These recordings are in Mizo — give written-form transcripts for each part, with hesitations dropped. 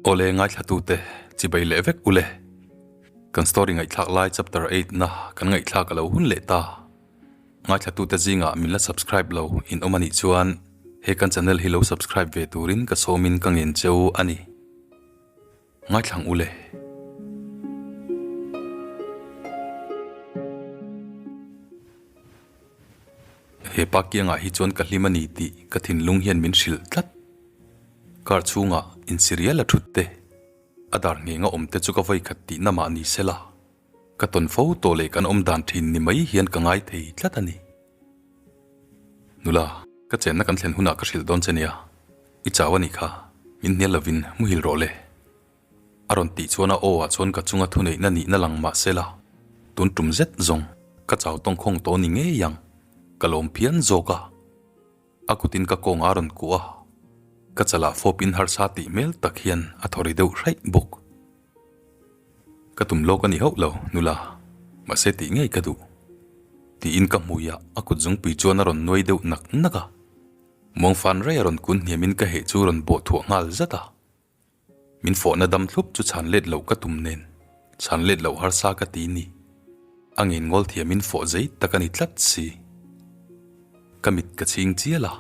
Awle ngaithlatute chibai leh vek ule. Kan story ngaihthlak lai chapter 8 na kan ngaihthlak a lo hun leh ta. Ngaithlatute zingah min la subscribe lo in awm anih chuan he kan channel hi lo subscribe ve turin ka sawmin ka ngen cheu a ni. Ngaithlang ule. He pa kiangah hi chuan ka hlim a ni tih ka thinlung hian min hrilh tlat. Car chhungah insirial a thut te, a dar nghenga awm te chu ka vawikhat tihna mah ni sela, ka tawn fo tawh leh kan awm dan thin ni mai hian ka ngai thei tlat a ni. Nula, ka chenna kan thlen hunah ka hrilh dawn che nia, i chau a nih kha, min hnial lovin muhil rawh le. A rawn tih chuan a aw ah chuan ka chunga thuneihna nihna lang mah sela, tun tum zet zawng ka chau tawngkhawng tawh ni ngei ang, ka lawm phian zawk a. A kutin ka kawng a rawn kuah a, ka chalah fawpin harsa tih hmel tak hian a thaw ri deuh hraih bawk. Ka tum lawk a ni hauh lo, nula, mahse tih ngei ka duh. Tiin ka hmuiah a kut zungpui chuan a rawn nuai deuh nak nak a. Muangfan rei a rawn kun hniamin ka heh chu rawn bawh thuah nghal zat a. Min fawhna dam thlup chu chhan let loh ka tum nen, chhan let loh harsa ka ti ni. A ngen ngawl thiamin fawh zei tak a ni tlat si. Ka mit ka chhing chial a,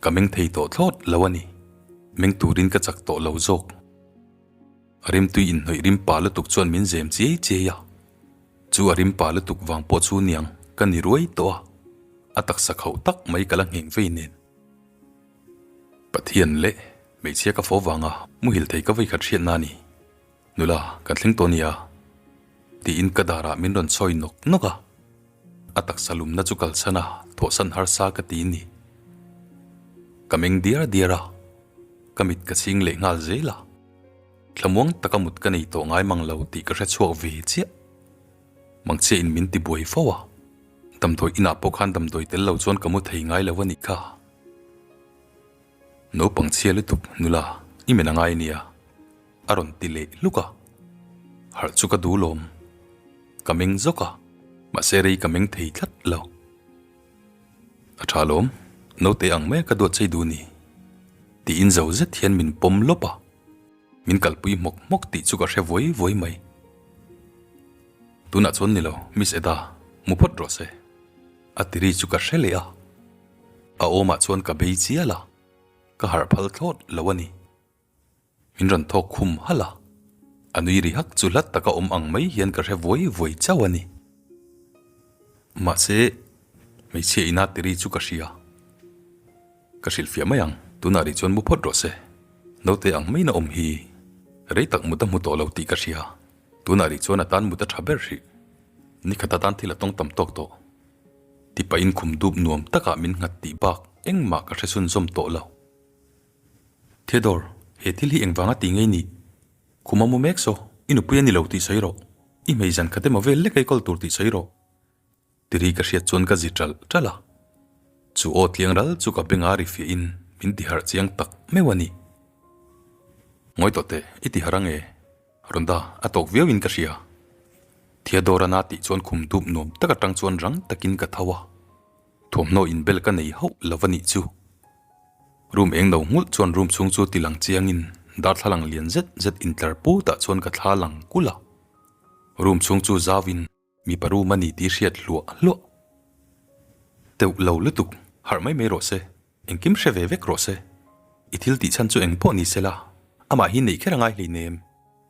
ka meng thei tawh thlawt lo a ni. Meng turin ka chak tawh lo zawk. A rimtui inhnawih rim pa lutuk chuan min zem chiai chiai a. Chu a rim pa lutuk vang pawh chu niang ka ni ruai tawh a, a taksa khauh tak mai ka la ngheng vei nen. Pathian leh hmeichhia ka fo vanga muhil thei ka vei khat hriatna a ni. Nula, kan thleng tawh nia. Tiin ka darah min rawn sawi nawk nawk a. A taksa lumna chu kalsan a, thawhsan harsa ka ti ni. Ka meng diar diar a, ka mit ka chhing leh nghal zel a. Thlamuang taka mut ka nei tawh ngai mang lo tih ka hre chhuak ve chiah. Mangchhia in min ti buai fo a, damdawi inah pawh khan damdawi tel lo chuan ka mu thei ngai lo a nih kha. Naupang chhia lutuk nula i men a ngai nia, a rawn ti leh hluk a. Harh chu ka duh lawm. Ka meng zawk a, mahse rei ka meng thei tlat lo. A tha lawm, naute ang mai a ka duat chei duh ni. Tiin zo zet hian min pawm lawp a. Min kalpui hmawk hmawk tih chu ka hre vuai vuai mai. Tunah chuan ni lo, Miss Eda, mu phawt rawh se. A tiri chu ka hre leh a. A awmah chuan ka bei chial a, ka harh phal thlawt lo a ni. Min rawn thawk khum halh a, a nui ri hak chu hlat taka awm ang mai hian ka hre vuai vuai chauh a ni. Mahse, hmeichhia ina tiri chu ka hria. Ka hrilhfiah mai ang, tunah rih chuan mu phawt rawh se. Naute ang maiin a awm hi. Rei tak mut a hmu tawh lo tih ka hria. Tunah rih chuan a tan mut a tha ber hrih. Nikhat atan thil a tawng tam tawk tawh. Tipahin khum dup nuam takah min nghat tih bak engmah ka hre chhunzawm tawh lo. Theodore, he thil hi engvanga ti ngei ni? Khum a mu mek saw, i nupui a ni lo tih sawi rawh. I hmei zan khat emaw vel lek ei kawl tur tih sawi rawh. Tiri ka hriat chuan ka zi ṭalh ṭalh a, chu aw tliang ral chu ka benga ri fiahin min ti harh chiang tak meuh a ni. Ngawi tawh teh, i ti harh ange? Rhonda, a tawk viauin ka hria. Theodore-a na tih chuan khum dup nuam tak atang chuan rang takin ka tho a, thuamhnaw inbel ka nei hauh lo a nih chu. Room eng no nghulh chuan room chhung chu ti lang chiangin darthlalang lian zet zet intlar putah chuan ka thla lang kulh a, room chhung chu zauin Mipa room a ni tih hriat hluah hluah. Teuh lo lutuk, harh mai mai rawh se, engkim hre ve vek rawh se. I thil tih chhan chu eng pawh ni sela, amah hi neih kher a ngai hleinem.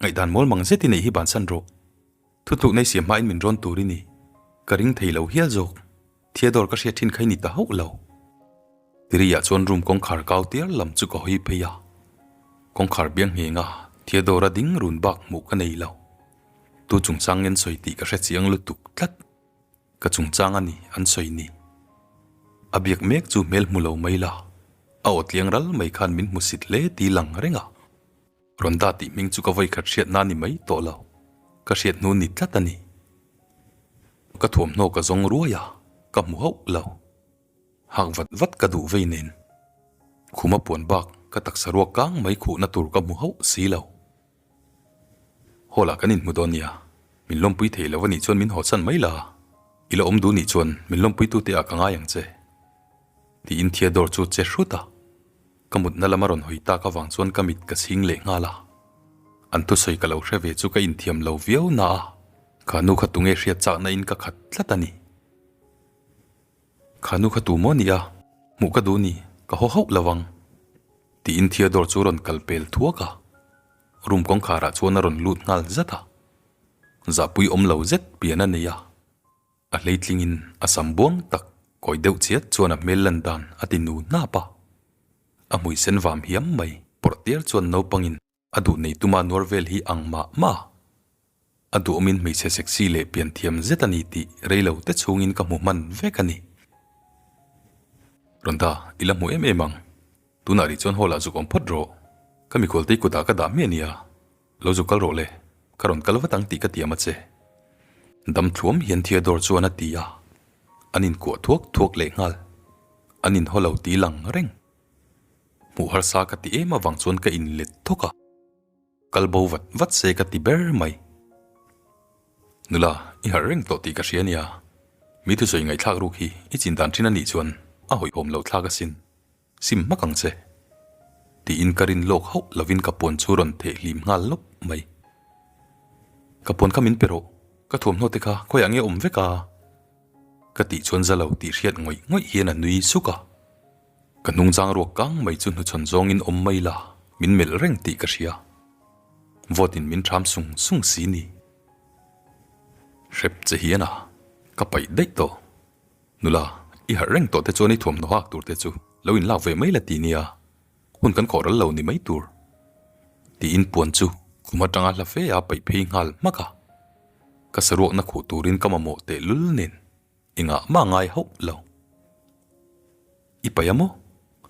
Ngaihdan mawl mang zet i neih hi bansan rawh. Thutluk nei siam hmain min rawn tur i ni. Ka ring thei lo hial zawk. Theodore ka hriat thin kha i ni ta hauh lo. Tiriah chuan room kawngkhar kau tiar lam chu ka hawi phei a. Kawngkhar biang ngheng a, Theodore a ding run bak hmuh ka nei lo. Tu chungchang ngen sawi tih ka hre chiang lutuk tlat. Ka chungchang a ni an sawi ni. A biak mek chu hmel hmu lo mai la, a aw tliang ral mai khan min hmu sit hle ti lang reng a. Rhonda tih hming chu ka vawi khat hriatna ni mai tawh lo, ka hriat hnu ni tlat a ni. Ka thuamhnaw ka zawng ruai a, ka hmu hauh lo. Hak vat vat ka duh vei nen. Khuma puan bak ka taksa ruak kang mai khuhna tur ka hmu hauh si lo. Hall ah kan inhmu dawn nia, min lawmpui thei lo anih chuan min haw chan mai la, i la awm duh nih chuan min lawmpui tu te ah ka ngai ang che. Tiin Theodore chu che hrut a, ka mutna lama rawn hawi tak avang chuan ka mit ka chhing leh nghal a. An thusawi ka lo hre ve chu ka inthiam lo viau na a, kha nu kha tunge hriat chakna in ka khat tlat a ni. Kha nu kha tu maw ni a, hmuh ka duh ni, ka haw hauh lo ang. Tiin Theodore chu rawn kal pel thuak a, room kawngkharah chuan a rawn lut nghal zat a. Zahpui awm lo zet pian a nei a, a hleitlingin a sam buang tak kawi deuh chiat chuan a hmel lan dan a ti nu hnap a. A hmui sen vam hiam mai pawrh tir chuan naupangin A duh nei tuma nuar vel hi ang mah mah. A duhawmin hmeichhe sexy leh pian thiam zet a ni tih rei lo te chhungin ka hmu hman vek a ni. Rhonda, i la hmu em em ang. Tunah rih chuan hall ah zuk awm phawt rawh. Ka mikhualtei kutah ka dah hmiah nia. Lo zuk kal rawh le, ka rawn kal vat ang tih ka tiam a che. Dam thluam hian Theodore chuan a ti a. An inkuah thuak thuak lehnghal. An inhaw lo ti lang reng. Hmuh harsa ka ti em avang chuan ka inlet thawk a, kal bo vat vat se ka ti ber mai. Nula, i harh reng tawh tih ka hria nia, mi thusawi ngaihthlak ruk hi i chin dan thin a nih chuan a hawihhawm loh thlak asin, sim hmak ang che. Tiin ka rin lawk hauh lovin ka puan chu rawn theh hlim nghal lawp mai. Ka puan kha min pe rawh, ka thuamhnaw te kha khawiah nge awm vek a? Ka tih chuan za lo tih hriat ngawih ngawih hian a nui suk a. Ka hnungzang ruak kang mai chu hnuchhawn zawngin awm mai la, min melh reng tih ka hria. Vote in min ṭham sung sung si ni. Hrep che hian a, ka paih daih tawh. Nula, i harh reng tawh te chuan i thuamhnaw hak tur te chu lo inlak ve mai la ti nia, hun kan khawh ral lo ni mai tur. Tiin puan chu khum atanga hla fe a paih phei nghal hmak a. Ka saruakna khuh turin ka mamawh tehlul nen. Engah mah ngai hauh lo. I paih a maw?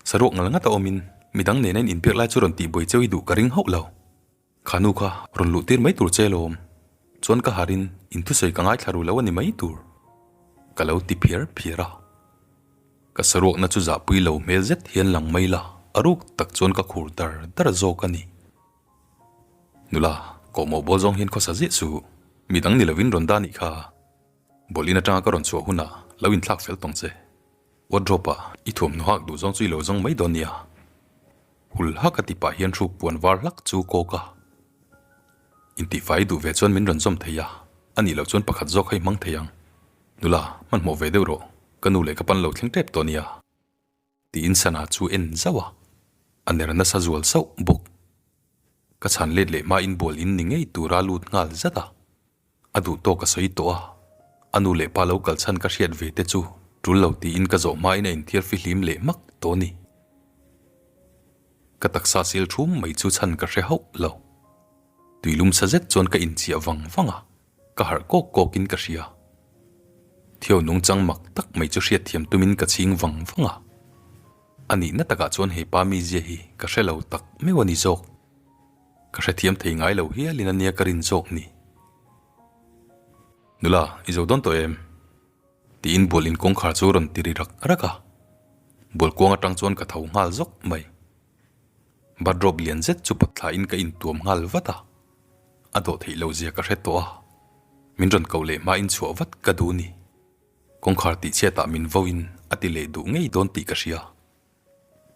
Saruak ngal ngat a awmin midang nena in inbiak lai chu rawn tihbuai cheu i duh ka ring hauh lo. Kha nu kha rawn luh tir mai tur che lawm. Chuan ka harin in thusawi ka ngaithla ru lo a ni mai tur. Ka lo ti phiar phiar a. Ka saruakna chu zahpui lo hmel zet hian lang mai la, a ruk tak chuan ka khur dar dar zawk a ni. Nula, kawhmawh bawl zawng hian khawsa ziah suh. Midang ni lovin rawn dah nih kha. Bawlhin atanga ka rawn chhuah hunah lo inthlak fel tawng che. Wardrobe ah i thuamhnaw hak duh zawng chu i lo zawng mai dawn nia. Hul hak a ti pah hian hruk puan var hlak chu kawk a. Intihfai i duh ve chuan min rawn zawm thei a, a nih loh chuan pakhat zawk kha i hmang thei ang. Nula, hmanhmawh ve deuh rawh, ka nu leh ka pan lo thleng tep tawh nia. Tiin sana chu en zauh a, a ner nasa zual sauh bawk. Ka chhan let leh hmain bual in ni ngei tura lut nghal zat a, a duh tawk a sawi tawh a, a nu leh pa lo kal chhan ka hriat ve te chu tul lo tiin ka zawh hmain a inthiar fihlim leh hmak tawh a ni. Ka taksa sil thum mai chu chhan ka hre hauh lo. Tuilum sa zet chuan ka inchiah vang vang a. Ka harh kawk kawkin ka hria. Theo nungchang mak tak mai chu hriatthiam tumin ka chhing vang vang a. A nihna takah chuan he pa mizia hi ka hre lo tak meuh a ni zawk. Ka hrethiam thei ngai lo hialin a nia ka rin zawk ni. Nula, i zo dawn tawh em? Tiin bual in kawngkhar chu rawn ti ri rak rak a. Bual kuang atang chuan ka tho nghal zawk mai. Bathrobe lian zet chu pawt thlain ka intuam nghal vat a. A dawh theih loh zia ka hre tawh a, min rawn koh leh hmain chhuah vat ka duh ni. Kawngkhar tih chhiatah min vauin a ti leh duh ngei dawn tih ka hria.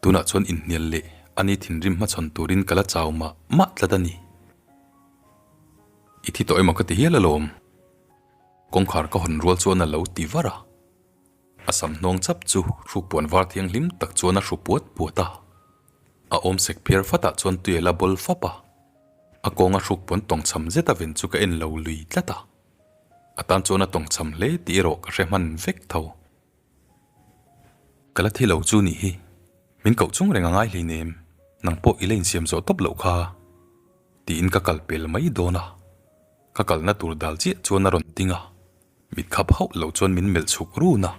Tunah chuan inhnial leh a ni thinrim hmachhawn turin ka la chau mah mah tlat a ni. I thi tawh emaw ka ti hial alawm. Kawngkhar ka hawn rual chuan a lo ti var a. A sam hnawng chap chu hrukpuan var thianghlim tak chuan a hru puat puat a. A awm sek phiar fatah chuan tui a la bawl fap a. A kawnga hrukpuan tawngchham zet a ven chu ka en lo lui tlat a. A tan chuan a tawngchham hle tih erawh ka hre hman vek tho. Ka la thi lo chu nih hi. Min koh chung reng a ngai hleinem, nang pawh i la insiam zawh tawp loh kha. Tiin ka kal pel mai dawn a. Ka kalna tur dal chiah chuan a rawn ding a. Mit khap hauh lo chuan min melh chhuk run a.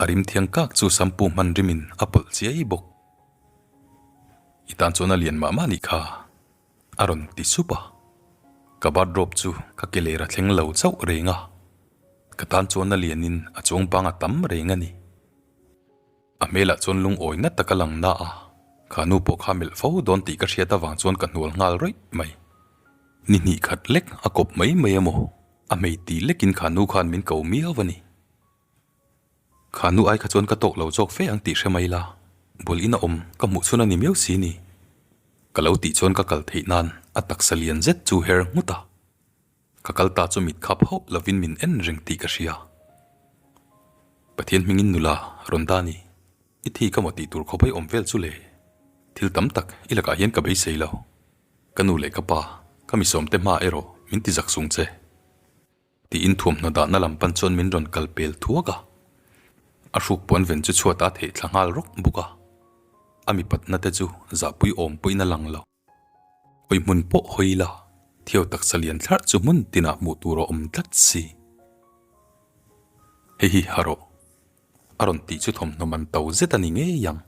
A rim thiang kak chu shampoo hman rimin a pawlh chiai bawk. I tan chuan a lian mah mah nih kha, a rawn ti sup a. Ka bathrobe chu ka ke ler a thleng lo chauh reng a, ka tan chuan a lianin a chuang bang a tam reng a ni. A hmelah chuan lungawi na tak a lang na a, kha nu pawh kha melh fo dawn tih ka hriat avang chuan ka hnual nghal rawih mai. Ni hnih khat lek a kawp mai mai a maw, a hmei tih lekin kha nu khan min ko miau a ni. Kha nu ai kha chuan ka tawk lo zawk fe ang tih hre mai la, bul in a awm ka hmuh chhun a ni miau si ni. Ka lo tih chuan ka kal theih nan A taksa lian zet chu her nghut a. Ka kal ta chu mit khap hauh lovin min en reng tih ka hria. Pathian hmingin nula rawn da ni. I thi ka maw tih tur khawp ai awm vel chu le. Thil tam tak i lakah hian ka beisei lo. Ka nu leh ka pa, ka misawmte hma erawh min ti zak sung che. Tiin thuamhnaw dahna lam pan chuan min rawn kal pel thuak a. A hruk puan ven chu chhuat a theih thla nghal rawk bawk a. A mipatna te chu zahpui awm pawhin a lang lo. Hawi hmun pawh hawi la, Theo taksa lian thlarh chu hmun tinah hmuh tur a awm tlat si. Hei hi ha rawh. A rawn tih chu thawmhnaw man to zet a ni ngei ang.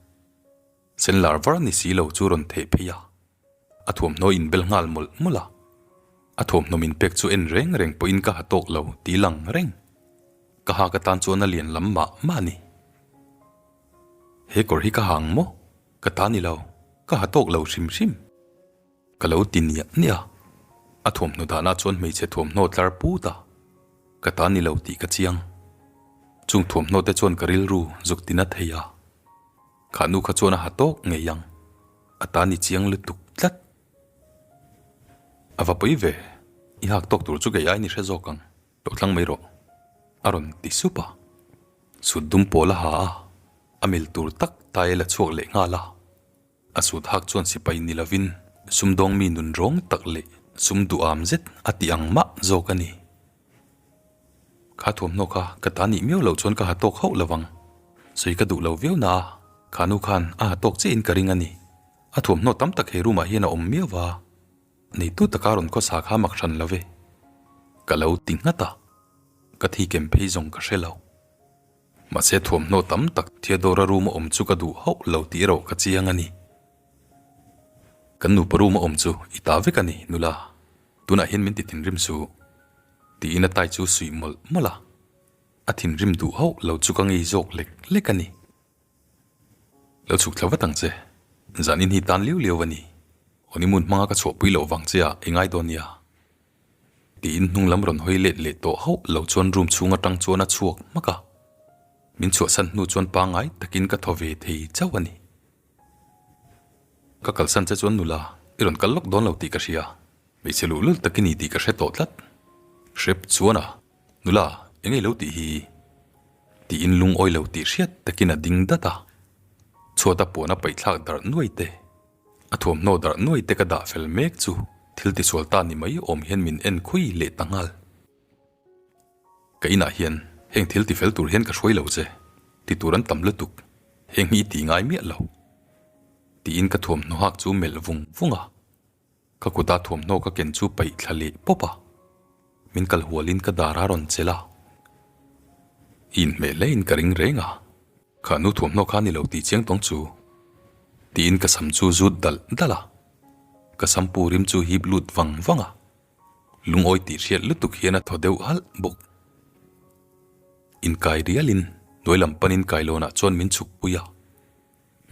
Sen lar var ni si lo chu rawn theh phei a. A thuamhnaw inbel nghal mawlh mawlh a. A thuamhnaw min pek chu en reng reng pawhin ka ha tawk lo ti lang reng. Ka ha ka tan chuan a lian lam mah mah a ni. He kawr hi ka ha ang maw? Ka ta ni lo, ka ha tawk lo hrim hrim. Ka lo ti niah niah a. A thuamhnaw dahna chuan hmeichhe thuamhnaw tlar put a. Ka ta ni lo tih ka chiang. Chung thuamhnaw te chuan ka rilru zuk tina thei a. Kha nu kha chuan a ha tawk ngei ang. A ta ni chiang lutuk tlat. A va pawi ve, i hak tawk tur chu kei ai ni hre zawk ang, lo tlang mai rawh. A rawn ti sup a. Sut dum pawl a ha a, a mil tur tak tai a la chhuak leh nghal a. A sut hak chuan sipai ni lovin sumdawng mi nun rawng tak leh sum duham zet a ti ang mah zawk a ni. Kha thuamhnaw kha ka ta nih miau loh chuan ka ha tawk hauh lovang. Sawi ka duh lo viau na a, kha nu khan a ha tawk chiahin ka ring a ni. A thuamhnaw tam tak he room ah hian a awm miau va, neitu taka rawn khawsa kha mak hran lo ve. Ka lo ti nghat a, ka thi kem phei zawng ka hre lo. Mahse thuamhnaw tam tak Theodore-a room a awm chu ka duh hauh lo tih erawh ka chiang a ni. Kan nupa room a awm chu i ta vek a ni, nula. Tunah hian min ti thinrim suh. Tiin a tai chu suih mawlh mawlh a. A thinrim duh hauh lo chu ka ngei zawk lek lek a ni. Lo chhuk thla vat ang che. Zanin hi tan liau liau a ni. Honeymoon hmanga ka chhuahpui loh vang che ah i ngai dawn nia. Tiin hnung lam rawn hawi let leh tawh hauh lo chuan room chhung atang chuan a chhuak hmak a. Min chhuahsan hnu chuan pangngai takin ka thaw ve thei chauh a ni. Ka kalsan che chuan nula, i rawn kal lawk dawn lo tih ka hria. Hmeichhe luhlul tak i ni tih ka hre tawh tlat. Hrep chuan a, nula, eng ei lo tih hi? Tiin lungawi lo tih hriat takin a ding dat a. Chhuata puan a paihthlak darh nuai te, a thuamhnaw darh nuai te ka dah fel mek chu thil tisual ta ni mai awm hian min en khui leh ta nghal. Ka inah hian heng thil tifel tur hian ka hruai lo che, ti tur an tam lutuk, heng hi i ti ngai miah lo. Tiin ka thuamhnaw hak chu melh vung vung a, ka kuta thuamhnaw ka ken chu paih thla leh pawp a, min kal hualin ka dar a rawn chelh a. I inhmeh hlein ka ring reng a, kha nu thuamhnaw kha ni lo tih chiang tawng chu, tiin ka sam chu zut dalh dalh a, ka sam pu rim chu hip lut vang vang a. Lungawi tih hriat lutuk hian a thaw deuh halh bawk. Inkai rialin hnuai lam panin kailawnah chuan min chhuk pui a.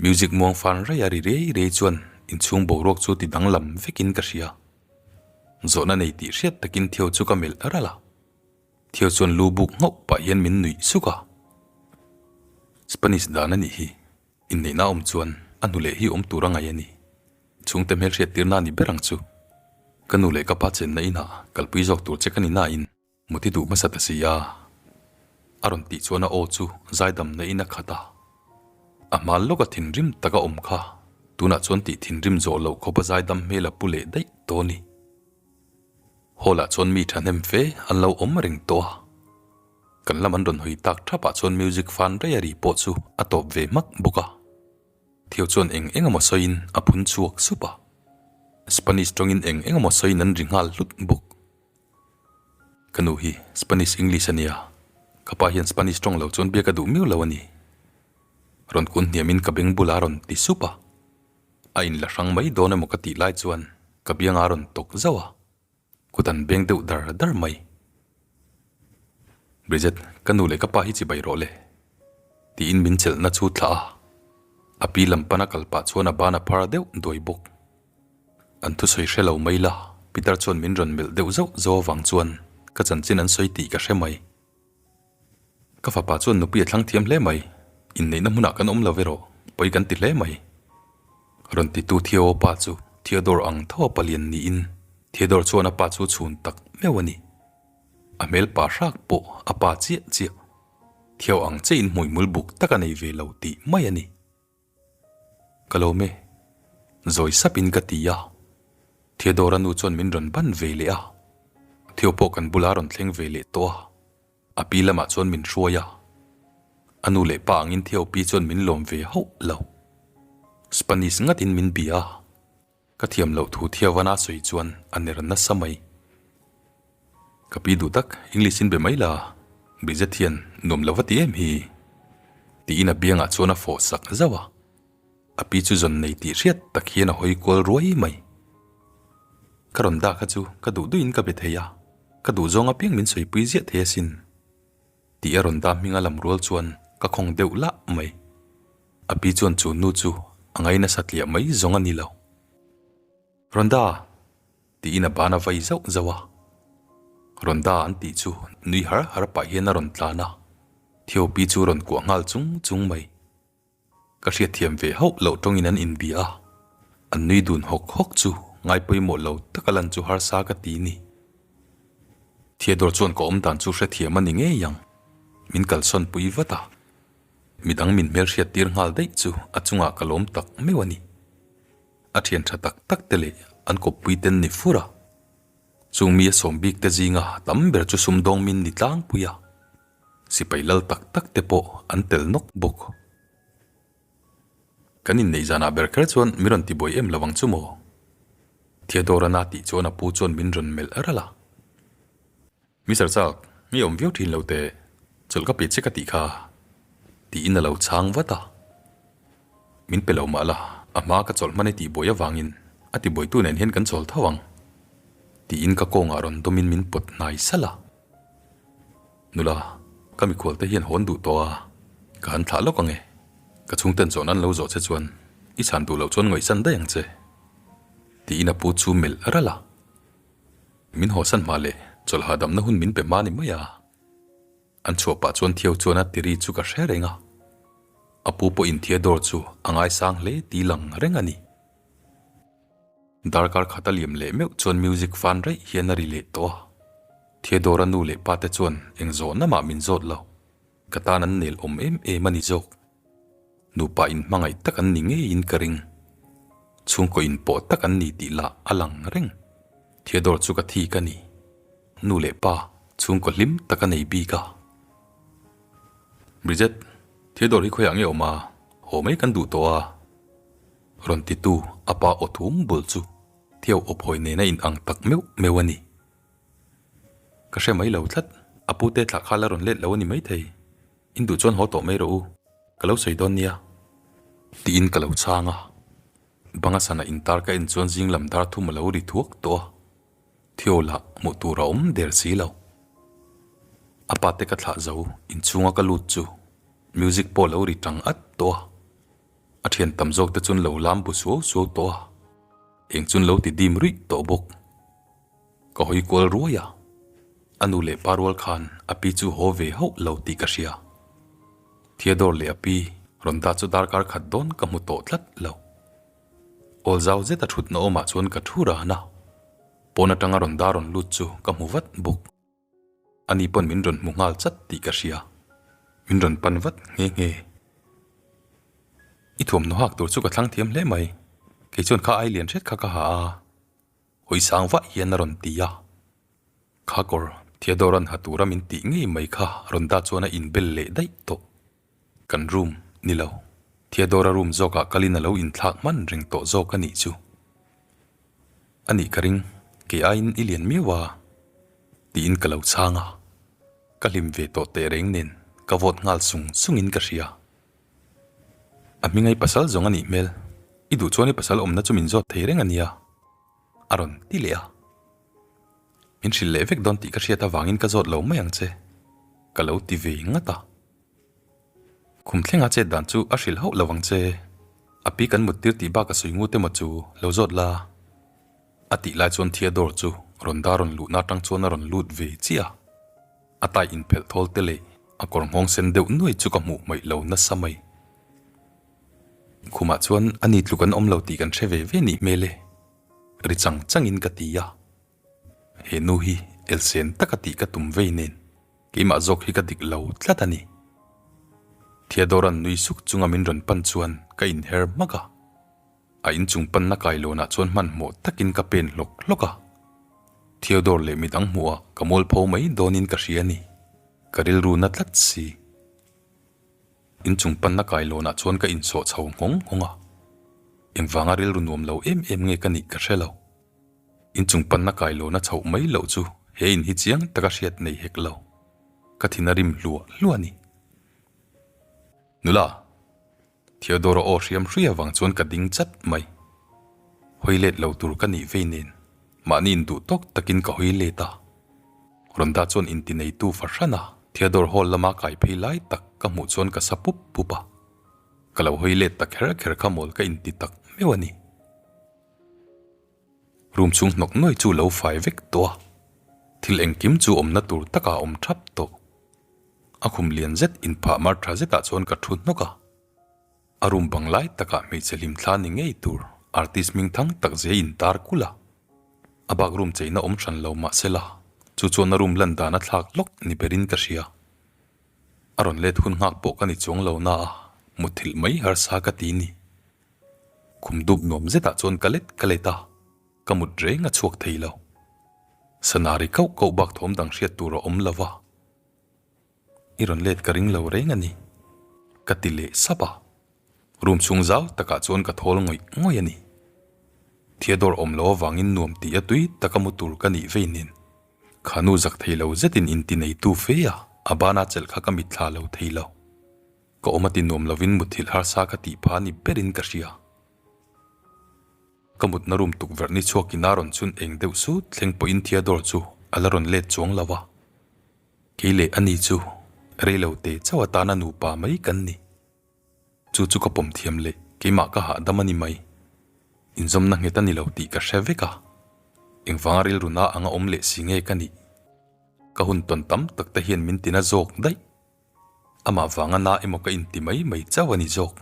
Music muang fan raih a ri riai riai chuan inchhung boruak chu ti danglam vekin ka hria. Zawhna nei tih hriat takin Theo chu ka melh ralh a. Theo chuan lu buk nghauh pah hian min nuih suk a. Spanish dan a nih hi. Inneihna awm chuan a hnu leh hi awm tur a ngaih a ni. Chhungte hmelhriat tirna a ni ber ang chu. Ka nu leh ka pa chenna inah kalpui zawk tur che ka ni nain mut i duh hmasa ta si a. A rawn tih chuan a aw chu zaidamna in a khat a. A hma lawka thinrim taka awm kha tunah chuan tih thinrim zawh loh khawpa zaidam hmel a pu leh daih tawh a ni. Hall ah chuan mi thahnem fe an lo awm reng tawh a. Kan lam an rawn hawi tak thap ah chuan music fan rei a ri pawh chu a tawp ve hmak bawk a. Theo chuan eng eng emaw sawiin a phun chhuak sup a. Spanish tawngin eng eng emaw sawiin an ri nghal hlut bawk. Ka nu hi Spanish English a nia, ka pa hian Spanish tawng lo chuan biak a duh miau lo a ni. Rawn kun hniamin ka beng bulah a rawn ti sup a. A inla hrang mai dawn emaw ka tih lai chuan ka bianga a rawn tawk zauh a, kut an beng deuh dar dar mai. Bridget, ka nu leh ka pa hi chibai rawh le, tiin min chelhna chu thlah a, a pi lam pana kal pah chuan a ban a phar deuh duai bawk. An thusawi hre lo mai la, Peter chuan min rawn melh deuh zauh zauh avang chuan ka chanchin an sawi tih ka hre mai. Ka fapa chuan nupui a thlang thiam hle mai, inneihna hmunah kan awm lo erawh pawi kan ti hle mai. Rawn titu Theo pa chu. Theodore ang tho a palian niin Theodore chuan a pa chu chhun tak meuh a ni. A hmel pa hrak pawh a pa chiah chiah. Theo ang che in hmuihmul buk tak a nei ve lo tih mai a ni. Ka lawm e. Zawi sap in ka ti a. Theodore a nu chuan min rawn ban ve leh a. Theo pawh kan bula rawn thleng ve leh tawh a. A pi lamah chuan min hruai a. A nu leh pa angin Theo pi chuan min lawm ve hauh lo. Spanish ngat in min bia a. Ka thiam loh thu Theovan a sawi chuan a ner nasa mai. Ka pi duh tak, English in be mai la, Bridget hian nuam lo va ti em hi? Tiin a biangah chuan a fawh sak zauh a. A pi chu zawn nei tih hriat tak hian a hawi kual ruai mai. Ka rawn dah kha chu ka duh duhin ka be thei a, ka duh zawng apiang min sawipui ziah thei asin. Tih a rawn dah hminga lam rual chuan ka khawng deuh lah mai. A pi chuan chu nu chu a ngai nasa tliah mai zawng a ni lo. Rhonda! Tiin a ban a vai zauh zauh a. Rhonda an tih chu nui har har pah hian a rawn tlan a, Theo pi chu rawn kuah nghal chung chung mai. Ka hriatthiam ve hauh loh tawngin an inbia a, an nui dun hawk hawk chu ngai pawimawh lo taka lan chu harsa ka ti ni. Theodore chuan ka awm dan chu hrethiam a ni ngei ang, min kalsawn pui vat a, midang min hmelhriat tir nghal daih chu a chungah ka lawm tak meuh a ni. A thian tha tak tak te leh an kawppui ten ni fur a, chung mi a sawm bik te zinga tam ber chu sumdawng min ni tlangpui a. Sipai lal tak tak te pawh an tel nawk bawk. Kan inneih zanah ber kher chuan min rawn tibuai em lo ang chu maw? Theodore-a na tih chuan a pu chuan min rawn melh ralh a. Mister Chak, mi awm viau thin lo teh, chawlh ka pe che ka tih kha, tiin a lo chhang vat a. Min pe lo mah la, a hma ka chawlh hman i tihbuai avangin a tibuaitu nen hian kan chawl tho ang, tiin ka kawngah rawn dawmin min pawt hnai salh a. Nula, ka mikhual te hian hawn duh tawh a, ka han thlah lawk ang e. Ka chhungten zawhna an lo zawh che chuan i chhan duh loh chuan ngaihsan daih ang che, tiin a pu chu melh ralh a. Min hawsan hma leh chawlh hahdamna hun min pe hma ni mai a. An chhuah pah chuan Theo chuan a tiri chu ka hre reng a. A pu pawhin Theodore chu a ngaisang hle ti lang reng a ni. Darkar khat a liam leh meuh chuan music fan raih hian a ri leh tawh a. Theodore-a nu leh pa te chuan eng zawhna mah min zawt lo. Ka tan an nel awm em em a ni zawk. Nupa inhmangaih tak an ni ngeiin ka ring. Chhungkaw inpawh tak an ni tih lah a lang reng. Theodore chu ka thi ka ni. Nu leh pa chhungkaw hlim tak a nei bik a. Bridget, Theodore hi khawiah nge awm a? Haw mai kan duh tawh a. Rawn titu a pa aw thum bul chu Theo aw phawi nena in ang tak meuh meuh a ni. Ka hre mai lo tlat, a pute thlah kha la rawn let lo a ni maithei. In duh chuan haw tawh mai rawh u, ka lo sawi dawn nia. Tiin ka lo chhang a, banga sana intar ka en chuan zing lam dar thum a lo ri thuak tawh a, Theo lah hmuh tur a awm der si lo. A pate ka thlah zo inchhunga ka lut chu music pawh a lo ri tang at tawh a. A thian tam zawk te chuan lo lam bu suau suau tawh a, eng chuan lo ti dim ruih tawh bawk. Ka hawi kual ruai a, a nu leh pa rual khan a pi chu haw ve hauh lo tih ka hria. Theodore leh a pi rawn dah chu darkar khat dawn ka hmu tawh tlat lo. Awl zau zet a thutna awmah chuan ka thu ran a, pawn atanga rawn dar rawn lut chu ka hmu vat bawk. Ani pawn min rawn hmu nghal chat tih ka hria. Min rawn pan vat nghe nghe. I thuamhnaw hak tur chu ka thlang thiam hle mai. Kei chuan kha ai lian hret kha ka ha a. Hawi sang vah hian a rawn ti a. Kha kawr Theodore-a'n ha tura min tih ngei mai kha rawn dah chuan a inbel leh daih tawh. Kan room ni lo. Theodore-a room zawkah kalin a lo inthlak hman reng tawh zawk a nih chu. A nih ka ring, kei aiin i lian miau a, tiin ka lo chhang a. Ka hlim ve tawh teh reng nen ka vawt nghal sung sungin ka hria. A hmingai pasal zawng a nih hmel, i duh chuan i pasal awmna chu min zawt thei reng a nia, a rawn ti leh a. Min hrilh leh vek dawn tih ka hriat avangin ka zawt lo mai ang che, ka lo ti ve ngat a. Khum thlenga chet dan chu a hrilh hauh lo ang che. A pi kan mut tir tih bak a sawi ngut emaw chu lo zawt la. A tih lai chuan Theodore chu rawn dar rawn luhna atang chuan a rawn lut ve chiah a. A tai inphelh thawl te leh a kawr nghawng sen deuh nuai chu ka hmuh hmaih lo nasa mai. Khumah chuan ani tluk an awm lo tih kan hre ve ve nih hmel e. Ri chang changin ka ti a. He nu hi elsen taka tih ka tum vei nen keimah zawk hi ka dik lo tlat a ni. Theodora'n nui suk chunga min rawn pan chuan ka inher hmak a. A inchung panna kailawnah chuan hmanhmawh takin ka pen hlawk hlawk a. Theodore leh midang hmuhah ka mualpho mai dawnin ka hria a ni. Ka rilru na tlat si. Inchung panna kailawnah chuan ka insawh chho nghawng nghawng a. Engvanga rilru nuam lo em em nge ka nih ka hre lo. Inchung panna kailawn a chhoh mai loh chu he in hi chiang taka hriat nei hek lo. Ka thin a rim hluah hluah a ni. Nula! Theodore-a aw hriam hrui avang chuan ka ding chat mai. Hawi let lo tur ka nih vei nen, mahni induh tawk takin ka hawi let a. Rhonda chuan intineitu fahran a, Theodore hall lama kai phei lai tak ka hmuh chuan ka sa pup pup a. Ka lo hawi let ta kher kher kha mawl ka inti tak meuh a ni. Room chhung hnawk nuai chu lo fai vek tawh a, thil engkim chu awmna tur takah a awm thap tawh. A khum lian zet inphah mar tha zetah chuan ka thu hnawk a, a room bang lai takah hmeichhe hlimthla ni ngei tur artist hming thang tak zia intar kulh a. A bak room cheina awm hran lo mahsela chu chuan a room lan dan a thlak lawk ni berin ka hria. A rawn let hun nghak pawh ka ni chuang lo na a, mutthilh mai harsa ka ti ni. Khum dup nuam zetah chuan ka let ka let a, ka mut reng a chhuak thei lo. Sana ri kauh kauh bak thawm dang hriat tur a awm lo va. I rawn let ka ring lo reng a ni, ka ti leh sap a. Room chhung zau takah chuan ka thawl ngawih ngawih a ni. Theodore awm lo avangin nuam tih a tui taka mu tur ka nih vei nen. Kha nu zak thei lo zetin inti neitu fe a, a bana chelh kha ka mitthla lo thei lo. Ka awm a ti nuam lovin muthilh harsa ka tih pha ni berin ka hria. Ka mutna room tukverh ni chhuakin a rawn chhun eng deuh sut thleng pawhin Theodore chu a la rawn let chuang lo a. Kei leh ani chu reilo te chauh atana nupa mai kan ni. Chu chu ka pawm thiam leh keimah ka hahdam a ni mai. Inzawmna nghet a ni lo tih ka hre vek a. Engvanga rilru na anga awm leh si nge ka nih? Ka hun tawn tam tak te hian min tina zawk daih. Amah vanga na emaw ka inti mai mai chauh a ni zawk.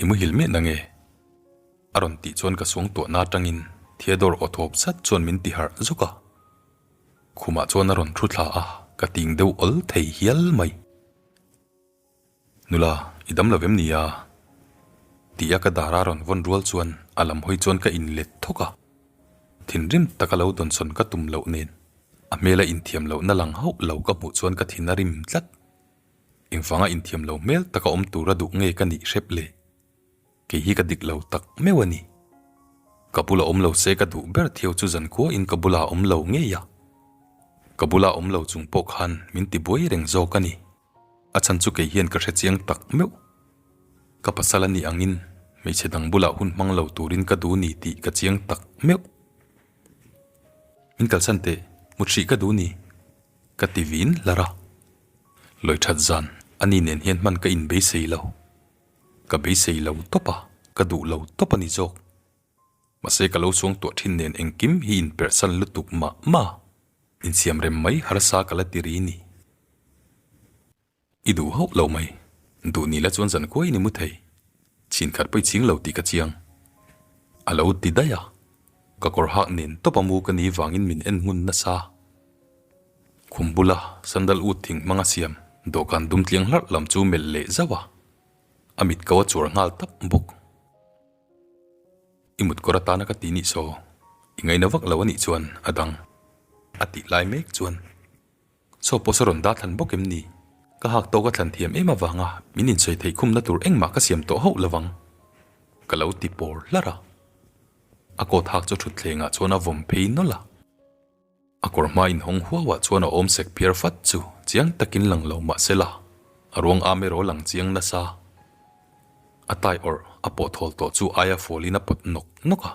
I muhil miah na nge? A rawn tih chuan ka suang tuahna atangin Theodore aw thawp zat chuan min ti harh zawk a. Khumah chuan a rawn thu thla a, ka ting deuh awl thei hial mai. Nula, i dam lo vem ni a? Tih a ka dar a rawn vawn rual chuan a lam hawi chuan ka inlet thawk a. Thinrim taka lo dawnsawn ka tum loh nen a hmela inthiam lohna lang hauh lo ka hmuh chuan ka thin a rim tlat. Engvanga inthiam lo hmel taka awm tura duh nge ka nih hrep le? Kei hi ka dik lo tak meuh a ni. Ka bula awm lo se ka duh ber thiau chu zankhuain ka bula awm lo ngei a. Ka bula awm lo chung pawh khan min ti buai reng zawk a ni. A chhan chu kei hian ka hre chiang tak meuh. Ka pasal a nih angin hmeichhe dang bulah hun hmang lo turin ka duh ni tih ka chiang tak meuh. Min kalsan teh, mut hrih ka duh ni, ka ti vin hlar a. Lawi that zan a ni nen hian hman ka inbeisei lo. Ka beisei lo tawp a, ka duh lo tawp a ni zawk. Mahse ka lo suang tuah thin nen engkim hi inperhsan lutuk mah mah. Insiam rem mai harsa ka la ti ri ni. I duh hauh lo mai. Duh ni la chuan zan kuai ni mu thei. Chhin khat pawh i ching lo tih ka chiang. A lo ti daih a. Ka kawr hak nen tawp a mu ka ni vangin min en ngun nasa. Khum bula sandal ut thing hmanga siam dawhkan dum tliang hlarh lam chu melh leh zauh a. A mit ko a chuar nghal tap bawk. I mut kawr atana ka ti nih saw, i ngaina vak lo anih chuan a dang a tih lai mek chuan Saw pawh saw rawn dah thlan bawk em ni? Ka hak tawk a thlan thiam em avanga min insawi theih khumna tur engmah ka siam tawh hauh lovang ka lo ti pawr hlarh a. A coat hak chu thutthlengah chuan a vawm phei nawlh a. A kawr hma inhawng huauah chuan a awm sek phiar fat chu chiang takin lang lo mah se la, a ruang am erawh lang chiang nasa. A tai awrh a pawh thawl tawh chu aia fawlin a pawt nawk nawk a.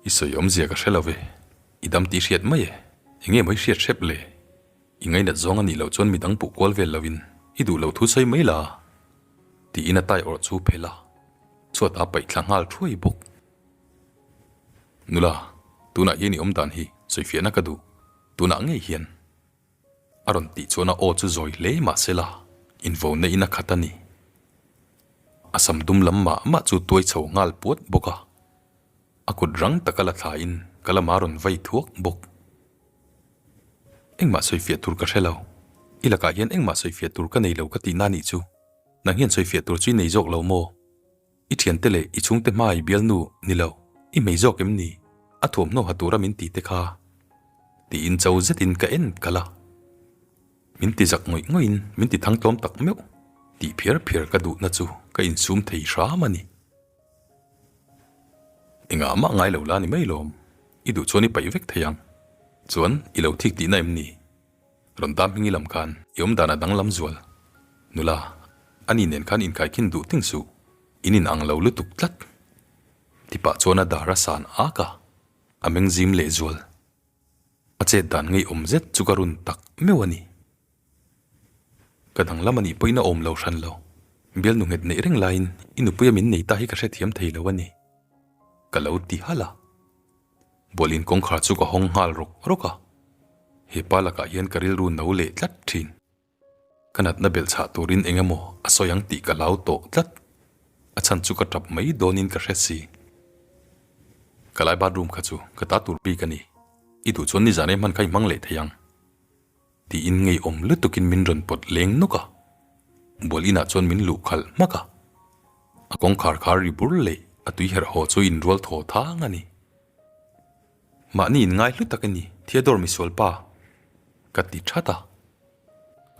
I sawi awmzia ka hre lo ve, i dam tih hriat mai e, enge maw i hriat hrep le? I ngainat zawng a nih loh chuan midang puh kual vel loin i duh lo thu sawi mai la, tiin a tai awrh chu phelh a, chhuat a paih thla nghal thuai bawk. Nula, tunah hian i awm dan hi sawifiahna ka duh, tunah ngei hian. A rawn tih chuan a aw chu zawi hle mah se la, invo neihin a khat a ni. A sam dum lam mah mah chu tuai chho nghal puat bawk a. A kut rang taka la thlain ka lama rawn vai thuak bawk. Engmah sawifiah tur ka hre lo. I lakah hian engmah sawifiah tur ka nei lo ka tihna nih chu. Nang hian sawifiah tur chu i nei zawk lo maw? I thiante leh i chhungte hma i bialnu ni lo, i hmei zawk em ni? A thuamhnaw ha tura min ti te kha. Tiin cho zetin ka en kalh a. Min ti zak ngawih ngawih in min ti thang tlawm tak meuh tih phiar phiar ka duhna chu ka insum thei hram a ni. Engah mah ngai lo la ni mai lawm, i duh chuan i paih vek thei ang. Chuan i lo thik tihna em ni? Rawn dam hmingi lam khan i awm dan a danglam zual. Nula, ani nen khan inkaikhin duh ting suh, in in ang lo lutuk tlat. Tipah chuan a dar a san ak a, a meng zim leh zual. A chet dan ngeiawm zet chu ka run tak meuh a ni. Ka danglam a nih pawhin a awm lo hran lo. Bialnu nghet neih reng laiin i nupuia min nei ta hi ka hrethiam thei lo a ni. Ka lo ti halh a. Bualin kawngkhar chu ka hawng nghal rawk rawk a. He pa lakah hian ka rilru no leh tlat thin. Ka natna belh chhah turin eng emaw a sawi ang tih ka hlau tawh tlat. A chhan chu ka tap mai dawnin ka hre si. Ka lai bathroom kha chu ka ta tur bik a ni. I duh chuan nizan em hman kha i hmang leh thei ang. Tiin ngeiawm lutukin min rawn pawt leng nawk a. Bual inah chuan min luh khalh hmak a. A kawngkhar khar ri bur leh a tui herh haw chu inrual thaw thang a ni. Mahni inngai hlu tak i ni, Theodore misual pa, ka ti that a.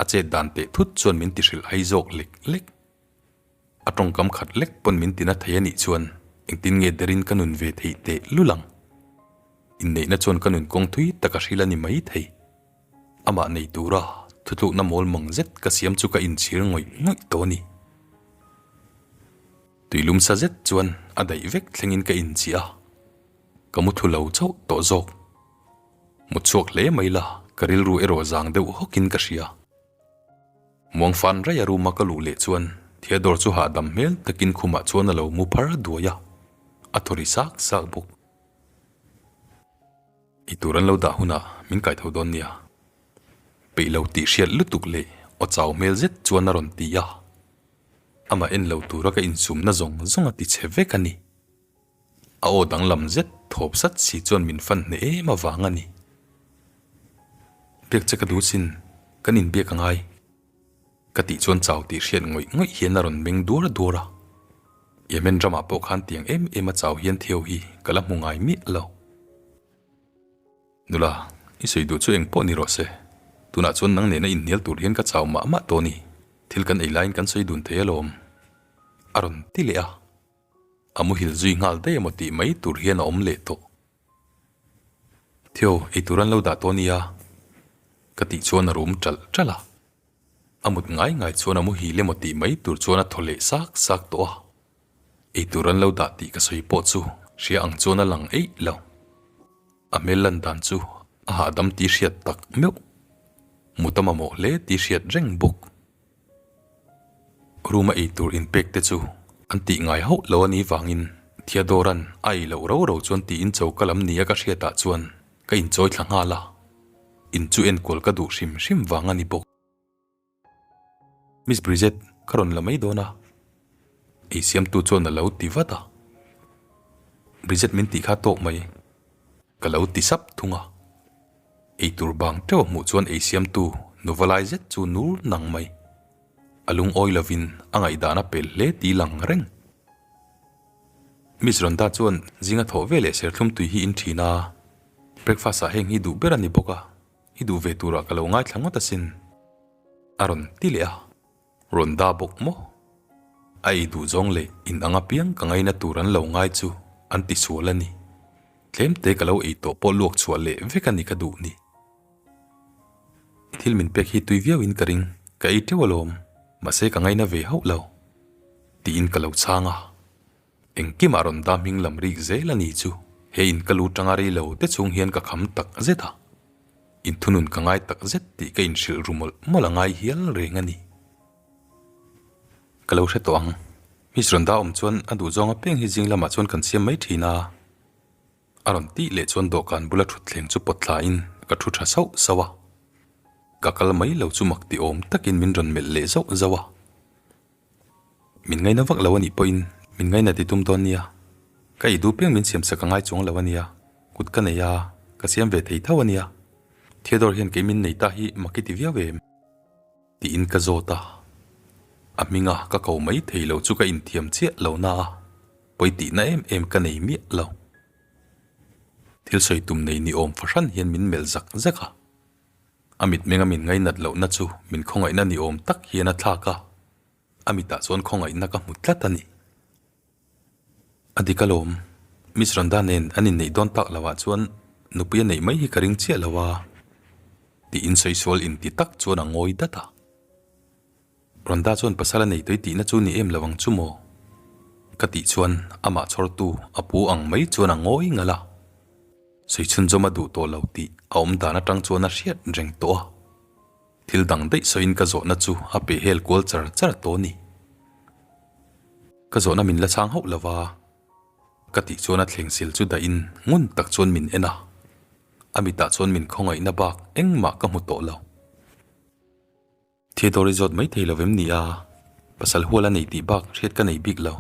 A chet dan teh thut chuan min ti hrilh hai zawk lek lek. A tawngkam khat lek pawn min tina thei a nih chuan engtin nge derin ka nun ve theih teh lul ang. Inneihna chuan ka nun kawng thui tak a hril a ni mai thei. Amah nei tura thutlukna mawl mang zet ka siam chu ka inchhir ngawih ngawih tawh a ni. Tuilum sa zet chuan a daih vek thlengin ka inchiah a, ka mu thu lo chauh tawh zawk. Mut chhuak hle mai la, ka rilru erawh zang deuh hawkin ka hria. Muangfan raih a room a ka luh leh chuan Theodore chu hahdam hmel takin khumah chuan a lo mu phar duai a, a thaw ri sak sak bawk. I tur an lo dah hunah min kai tho dawn nia. Peih lo tih hriat lutuk leh aw chau hmel zet chuan a rawn ti a. Amah en lo tura ka insumna zawng zawng a ti chhe vek a ni. A aw danglam zet thawp sat si chuan min fan hneh em avang a ni. Biak che ka duh sin, kan inbiak a ngai. Ka tih chuan chau tih hriat ngawih ngawih hian a rawn meng duar duar a. Yemen ramah pawh khan tiang em em a chau hian Theo hi ka la hmu ngai miah lo. Nula, i sawi duh chu eng pawh ni rawh se. Tunah chuan nang nena inhnial tur hian ka chau mah mah tawh a ni. Thil kan ei laiin kan sawi dun thei alawm. A rawn ti leh a. A muhil zui nghal daih emaw tih mai tur hian a awm leh tawh. Theo, ei tur an lo dah tawh nia. Ka tih chuan a rum ṭalh ṭalh a. A mut ngai ngai chuan a muhil emaw tih mai tur chuan a thaw leh sak sak tawh a. Ei tur an lo dah tih ka sawi pawh chu hria ang chuan a lang eih lo. A hmel lan dan chu a hahdam tih hriat tak meuh. Mut a mamawh hle tih hriat reng bawk. Room a ei tur inpek te chu an tih ngai hauh lo a nih vangin Theodore-a'n a ei loh ro ro chuan tiin choka lam nia ka hriatah chuan ka inchawi thla nghal a, in chu enkual ka duh hrim hrim vang a ni bawk. Miss Bridget, ka rawn la mai dawn a, ei siamtu chuan a lo ti vat a. Bridget min tih kha tawk mai, ka lo ti sap thung a. Ei tur bang teuh a hmuh chuan ei siamtu nuva lai zet chu nur nang mai. A lungawi lovin a ngaihdan a pel hle tih lang reng. Miss Rhonda chuan zinga thawh ve leh serthlum tui hi in thin a, breakfast ah heng hi duh ber a ni bawk a, i duh ve turah ka lo ngaithla ngawt asin. A rawn ti leh a, Rhonda bawk maw? A ei duh zawng leh in ang apiang ka ngaina tur an lo ngai chu an ti sual a ni. Tlem te ka lo ei tawh pawh luak chhuah leh vek a ni ka duh ni. Thil min pek hi tui viau in ka ring, ka ei teuh alawm, mahse ka ngaina ve hauh lo. Tiin ka lo chhang a. Engkimah rawn dah hming lam rik zel a ni chu he in ka lu tanga rei lo te chung hian ka kham tak zet a. Inthunun ka ngai tak zet tih ka inhrilh ru mawlh mawlh a ngai hial reng a ni. Ka lo hre tawh ang. Miss rawn dah awm chuan a duhzawng apiang hi zing lamah chuan kan siam mai thin a. A rawn tih leh chuan dawhkan bula thutthleng chu pawt thlain ka thu tha sauh sauh a. Ka kal mai lo chu mak ti awm takin min rawn melh leh zauh zauh a. Min ngaina vak lo a nih pawhin min ngaina ti tum dawn nia. Ka ei duh piang min siamsak a ngai chuang lo a nia. Kut ka nei a, ka siam ve thei tho a nia. Theodore hian kei min nei ta hi mak i ti viau em? Tiin ka zawt a. A hminga ka ko mai thei lo chu ka inthiam chiah lo na a, pawi tihna em em ka nei miah lo. Thil sawi tum nei ni awm fahran hian min melh zak zak a. A mitmenga min ngainat lohna chu min khawngaihna ni awm tak hian a thlak a, a mitah chuan khawngaihna ka hmu tlat a ni. A dik alawm, Miss Rhonda nen an inneih dawn tak lohah chuan nupui a neih mai hi ka ring chiah lo a, tiin sawi sual inti tak chuan a ngawi dat a. Rhonda chuan pasal a nei tui tihna chu ni em lo ang chu maw? Ka tih chuan amah chhawrtu a pu ang mai chuan a ngawi ngalh a. Sawi chhunzawm a duh tawh lo tih a awm dan atang chuan a hriat reng tawh a. Thil dang daih sawiin ka zawhna chu a peh hel kual char char tawh a ni. Ka zawhna min la chhang hauh lo va, ka tih chuan a thleng sil chu dahin ngun tak chuan min en a. A mitah chuan min khawngaihna bak engmah ka hmu tawh lo. Theodore i zawt mai thei lo vem ni a, pasal hual a nei tih bak hriat ka nei bik lo.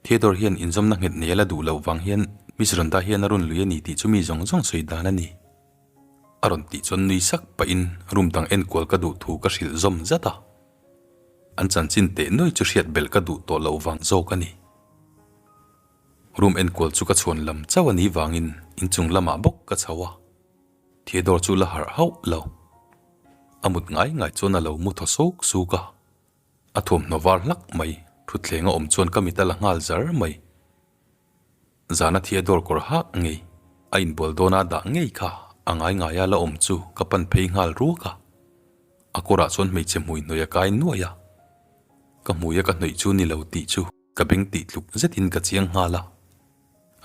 Theodore hian inzawmna nghet nei a la duh loh vang hian Miss Rhonda hian a rawn lui a ni tih chu mi zawng zawng sawi dan a ni. A rawn tih chuan nui sak pahin room dang enkual ka duh thu ka hrilh zawm zat a. An chanchin teh nuai chu hriat belh ka duh tawh loh vang zawk a ni. Room enkual chu ka chhuan lam chauh a nih vangin inchung lamah bawk ka chho a. Theodore chu la harh hauh lo. A mut ngai ngai chuan a lo mu thaw suk suk a. A thuamhnaw var hlak mai, thutthleng a awm chuan ka mit a la nghal zar mai. Zana Theodore kawr hak ngei, a inbual dawna dah ngei kha a ngai ngaia la awm chu ka pan phei nghal ruak a. A kawrah chuan hmeichhe hmui hnawih a kai nuaih a. Ka hmuia ka hnawih chu ni lo tih chu ka beng tih tluk zetin ka chiang nghal a.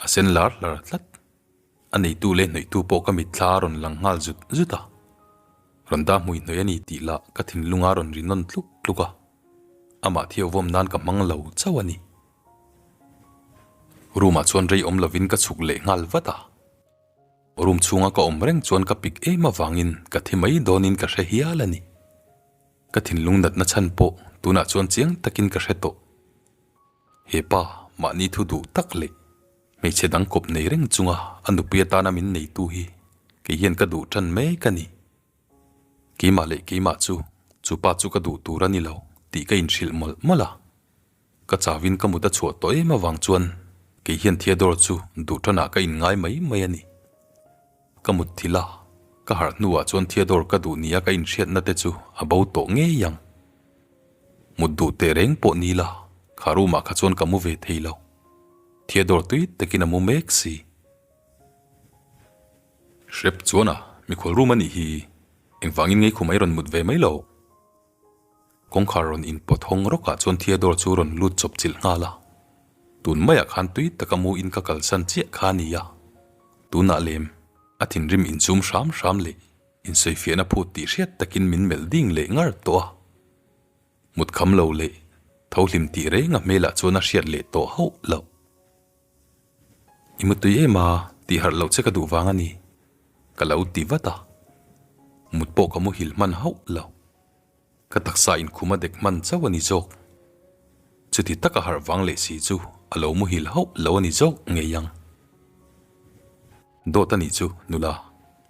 A sen lar hlar tlat. A neitu leh hnawihtu pawh ka mitthla a rawn lang nghal zut zut a. Rawn dah hmui hnawih a ni tih lah ka thinlung a rawn ri nawn tluk tluk a. Amah thiauhvawm nan ka hmang lo chauh a ni. Room ah chuan rei awm lovin ka chhuk leh nghal vat a. Room chhunga ka awm reng chuan ka pik em avangin ka thi mai dawnin ka hre hial a ni. Ka thinlung natna chhan pawh tunah chuan chiang takin ka hre tawh. He pa mahni thu duh tak leh hmeichhe dang kawp nei reng chunga a nupui atana min neitu hi kei hian ka duh tan mek a ni. Keimah leh keimah chu chu pa chu ka duh tur a ni lo tih ka inhrilh mawlh mawlh a. Ka chauhin ka mut a chhuah tawh em avang chuan kei hian Theodore chu duh tanah ka inngai mai mai a ni. Ka mut thil a, ka harh hnuah chuan Theodore ka duh nia ka inhriatna te chu a bo tawh ngei ang. Mut duh teh reng pawh ni la, kha room ah kha chuan ka mu ve thei lo. Theodore tui takin a mu mek si. Hrep chuan a, mikhual room a nih hi, engvangin ngei khum a i rawn mut ve mai lo? Kawngkhar rawn inpawt hawng rawkah chuan Theodore chu rawn lut chawp chilh nghal a. Tun maiah khan tui taka mu in ka kalsan chiah kha a ni a. Tunah lem, a thinrim inchum hram hram leh insawifiahna phut tih hriat takin min melh ding leh ngar tawh a. Mut kham lo leh tho hlim tih reng a hmelah chuan a hriat leh tawh hauh loh. I mutui em a, tih harh loh che ka duh vang a ni, ka lo ti vat a. Mut pawh ka muhil hman hauh lo. Ka taksa inkhum a dek hman chauh a ni zawk. Chuti taka harh vang leh si chu a lo muhil hauh lo a ni zawk ngei ang. Dawt a nih chu, nula.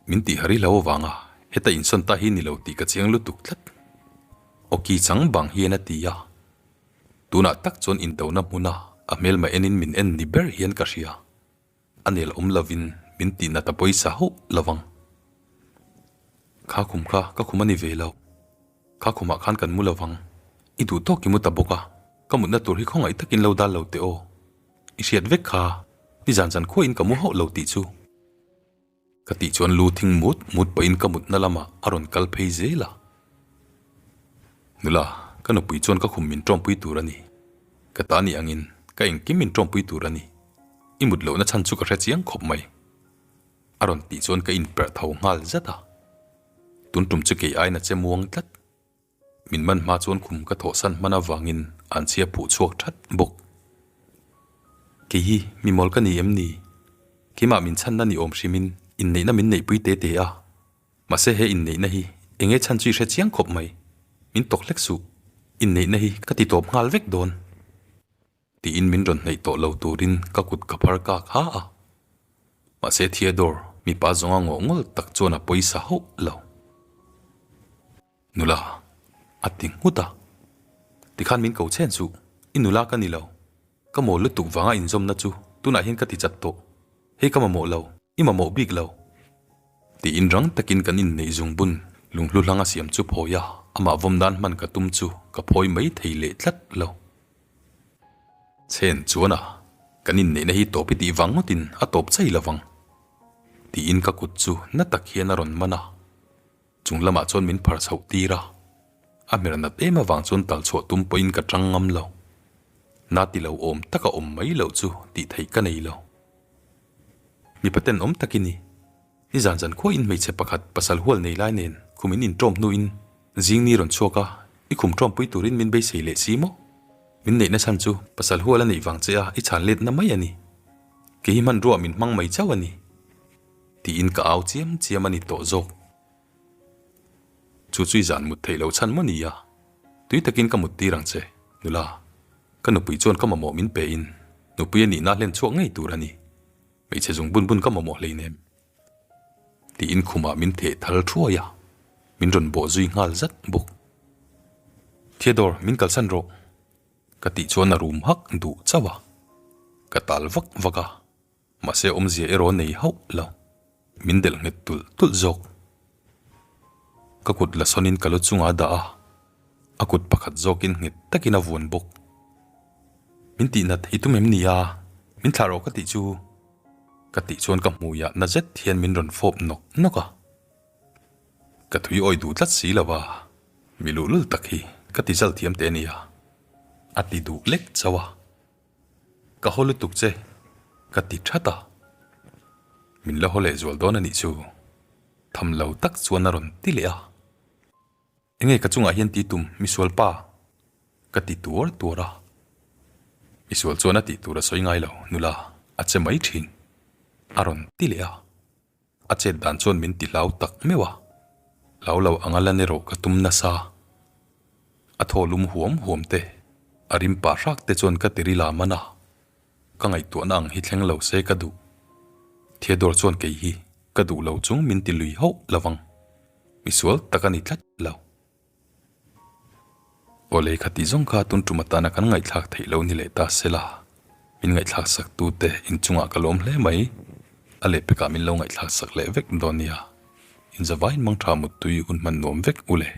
Min tih hari hlo avanga heta insawn ta hi ni lo tih ka chiang lutuk tlat. Awki chang bang hian a ti a. Tunah tak chuan indona hmuna a hmelma enin min en ni ber hian ka hria. A nel awm lovin min tihna ta pawisa hauh lovang. Kha khum kha ka khum a ni ve lo. Kha khumah khan kan mu lovang. I duh tawk i mu ta bawk a, ka mutna tur hi khawngaih takin lo dal lo teh aw. I hriat vek kha, nizan zan khuain ka mu hauh lo tih chu. Ka tih chuan lu thing mut mut pahin ka mutna lamah a rawn kal phei zel a. Nula, ka nupui chuan ka khum min tawmpui tur a ni. Ka ta nih angin ka engkim min tawmpui tur a ni. I mut lohna chhan chu ka hre chiang khawp mai. A rawn tih chuan ka inperh tho nghal zat a. Tun tum chu kei aiin a che muang tlat. Min man hma chuan khum ka thawhsan hman avangin an chhia phuh chhuak that bawk. Kei hi mi mawl ka ni em ni? Keimah min chhanna ni awm hrimin inneihna min neihpui te te a. Mahse he inneihna hi enge chhan chu i hre chiang khawp mai. Min tawk hlek suh. Inneihna hi ka ti tawp nghal vek dawn. Tiin min rawn hnaih tawh lo turin ka kut ka phar kak ha a. Mahse Theodore, mipa zawnga ngawh ngawl tak chuan a pawisa hauh lo. Nula, a ti nghut a. Tikhan min ko chen suh, i nula ka ni lo. Ka mawl lutuk vanga inzawmna chu tunah hian ka ti chat tawh. Hei ka mamawh lo, i mamawh bik lo. Tiin rang takin kan inneih zungbun lunghlu hlang a siam chu phawi a, amah vawm nan hman ka tum chu ka phawi mai thei leh tlat lo. Chen chuan a, kan inneihna hi tawp i tih vang ngawtin a tawp chai lo vang. Tiin ka kut chu na tak hian a rawn man a, chung lamah chuan min phar chhoh tir a. A hmer nat em avang chuan tal chhuah tum pawhin ka tang ngam lo. Na ti lo awm taka awm mai loh chu tih theih ka nei lo. Mipa tenawm tak i ni. Nizan zan khuain hmeichhe pakhat pasal hual nei lai nen khum in inṭawm hnuin zing ni rawn chhuak a, i khum ṭawmpui turin min beisei leh si maw? Min neihna chhan chu pasal hual a neih vang che a i chhan letna mai a ni. Kei hi hmanruah min hmang mai chauh a ni. Tiin ka au chiam chiam a ni tawh zawk. Chu chu i zan mut theih lo chhan maw ni a? Tui takin ka mut tir ang che, nula. Ka nupui chuan ka mamawh min pe in nupui a nihna hlen chhuak ngei tur a ni. Hmeichhe zung bun bun ka mamawh hleinem. Tiin khumah min theh thal thuai a, min rawn bawh zui nghal zat bawk. Theodore, min kalsan rawh. Ka tih chuan a rum hak duh chauh a, ka tal vak vak a, mahse awmzia erawh nei hauh lo. Min delh nghet tulh tulh zawk. Ka kut la sawnin ka lu chungah a dah a, a kut pakhat zawkin nghet takin a vuan bawk. Min tihnat i tum em ni a? Min thlah rawh ka tih chu. Ka tih chuan ka hmuiah na zet hian min rawn fawp nawk nawk a. Ka thui awi duh tlat si lo a, mi luhlul tak hi ka ti zal thiam teh ania, a ti duh lek chauh a. Ka haw lutuk che, ka ti that a. Min la haw leh zual dawn a nih chu, tham lo tak chuan a rawn ti leh a. Enge ka chungah hian ti tum misual pa? Ka ti tuar tuar a. Misual chuan a tih tur a sawi ngai lo, nula a che mai thin, a rawn ti leh a. A chet dan chuan min ti hlau tak meuh a, hlau lo anga lan erawh ka tum nasa. A thaw lum huam huam te, a rim pah hrak te chuan ka tiri la man a, ka ngaihtuahna ang hi thleng lo se ka duh. Theodore chuan kei hi ka duh lo chung min ti lui hauh lo vang, misual tak a ni tlat lo. Aw lei kha tih zawng kha tun tum atana kan ngaihthlak theih lo ni leh ta sela, min ngaihthlak sak tute inchungah ka lawm hle mai, a lehpekah min lo ngaihthlak sak leh vek dawn nia, inzavain mangtha muttui hun hman nuam vek u le.